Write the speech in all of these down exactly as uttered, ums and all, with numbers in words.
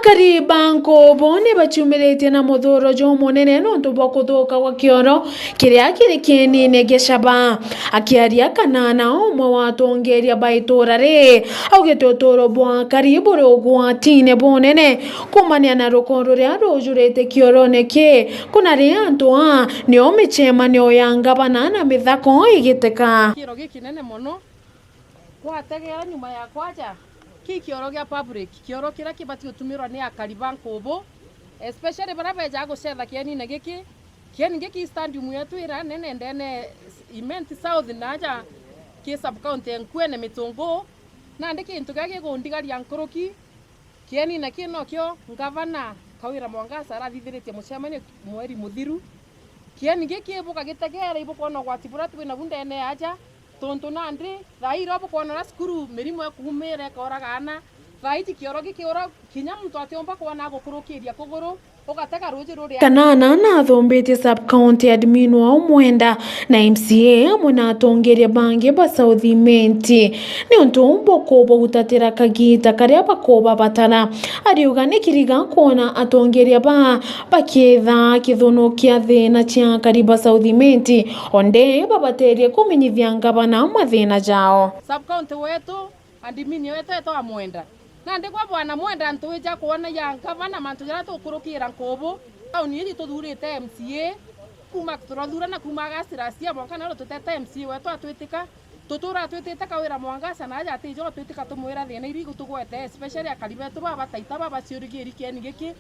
Akari ba Nkubu ni baciumiritie na muthuro jumunene nontu bwa kuthuka gwa kioro kiria kiri kienine gia Shaba. Akiaria Kanana, umwe wa atongeria ba itura ri, augite uturo bwa akari buri ugwatine bunene kumania na ruko ruria rujurite kiorone ki, kuna ri antu aa nio micemanio ya ngavana na mithako igiteka. Kioro gikinene mono. Kwategera nyuma ya kwaja, ki kioro gia public, kioro kiria kibati gutumirwa ni akari ba Nkubu, especially baria bejaga gucetha kienine giki. Kieni giki stadium yetu ira nene ndene Imenti South na aja ki sub county ya Nkuene Mitungu. Nandi kintu kiria gikundigaria nkuruki, kienine ki nokio ngavana Kawira Mwangaza arathithiritie mucemanio mweri muthiru. Kieni giki bukagitegera, ibukwona ugwati buria twi nabu ndene aja, tontu nandi thaa iria bukwona uria cukuru mirimo ikuumira ikoraga aana, thaa iji kioro gikiura kinya muntu atiumba kwona agukurukiria kuguru, ugatega ruuji ruria. Kanana nathumbitie sub county admin wao Mwenda na M C A amwe na atongeria bangi ba South Imenti niuntu bukubautatira kagiita karia bakubabatara. Ariuga ni kiriga kwona atongeria baa bakietha kithunukia thina cia akari ba South Imenti, onde babaterie kumenyithia ngavana mathina jao. Sub county wetu, admin wetu etwa Mwenda. Nandi kwa bwana Mwenda ntwija kwonagia ngavana mantu jaria tukurukira Nkubu. Tauni iji tuthurite M C A, kuma turathurana kuma August last year, mwanka naro tutete M C A wetu atwitika. Tutura twitite Kawira Mwangaza na aja atijo twitike tumwira thina iria igutugwete, especially akari betu baba bataita baba ciurigiri kieni giki.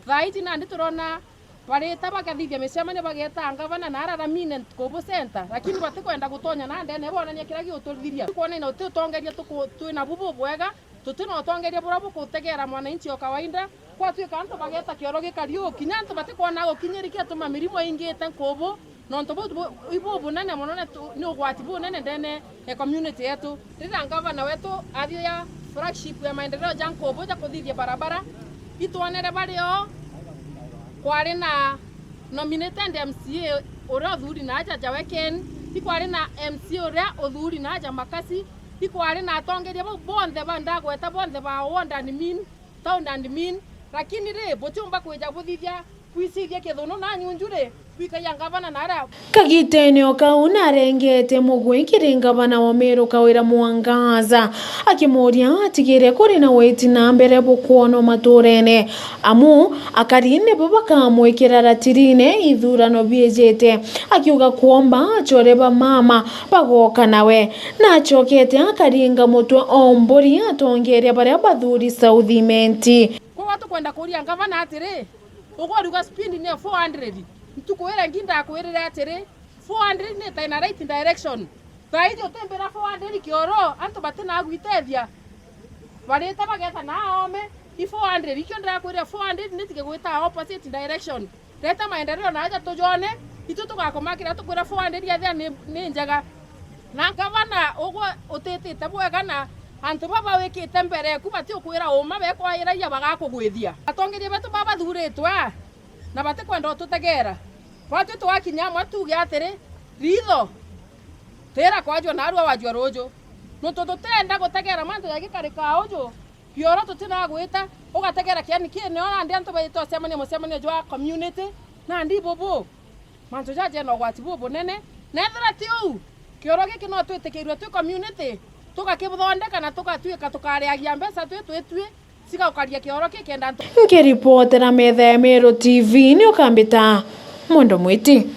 Thaa iji nandi turona barita bakathithia micemanio bageta ngavana na ara ramine Nkubu center, lakini batikwenda gutonya na ndene bonania kiria giuturithiria. Kwona ina uti utongeria tuku-, twi nabu bubwega, tuti na utongeria buria bukutegera mwananchi o kawaida. Kwatuika antu bageta kioro gikari uu, kinya antu batikwona gukinyiri kiatuma mirimo ingite Nkubu, nontu buu bu-, ibu bunene mono na tu-, ni ugwati bunene ndene ya community yetu. Riria ngavana wetu athioya flagship ya maendeleo ja Nkubu ja kuthithia barabara, itwonere bari o kwari na nominated M C A uria uthuri na aja Jaweken, ikwari na M C A uria uthuri na aja Makasi, ikwari na atongeria bau bonthe ba ndagweta bonthe ba ward and mean, town and mean, lakini ri, butiumba kwija buthithia kwicithia kithunu na nyunju ri, kwikagia ngavana na aria. Kagitene o kau narengete mugwi kiri ngavana wa Meru Kawira Mwangaza, akimuria atigire kuri na witi na mbere bukwonwa maturene, amu akari nibo bakamwikira ratirine ithurano biijite, akiuga kwomba achore ba mama bagoka nawe. Nacokete akaringa mutwe o mburi atongeria baria bathuri South Imenti. Koguo tukwenda kuria ngavana atiri, ugwe uriuga speed ni four hundred. Ntuku iria ingi ndakwirire atiri, four hundred ni ta in a right direction. Thaa iji utimbira four hundred kioro, antu batina gwitethia. Barita bageta na aome, i four hundred, ikio ndirakwirire four hundred ni tige gwita opposite direction. Reta maendeleo na aja tujone, itu tugakomakira tukwira four hundred athia ni, ni njega. Na ngavana ugwe utitite bwega na antu baba wikite mbere eku batiukwira uma bekwairagia bagakugwithia. Atongeria betu baba bathuritwe aa na batikwenda ututegera. Batwi twakinya amwe tuge atiri, ritho, tira kwajua narua wajua ruju. Nontu tutenda gutegera mantu ja gikari ka uju. Kioro tutina gwita, ugategera kiani kii nio nandi antu baitwa ucemanio, mucemanio jwa community, nandi bubu. Mantu jaja jena ugwati bubunene, na ethira ti uu, kioro giki no twitikirue twi community, tugakibuthondeka na tugatuika tukariagia mbeca twi twitui, cigaukaria kioro ki kenda antu. Nkiripotera metha ya Meru T V, ni ukambita Mondo Mwiti.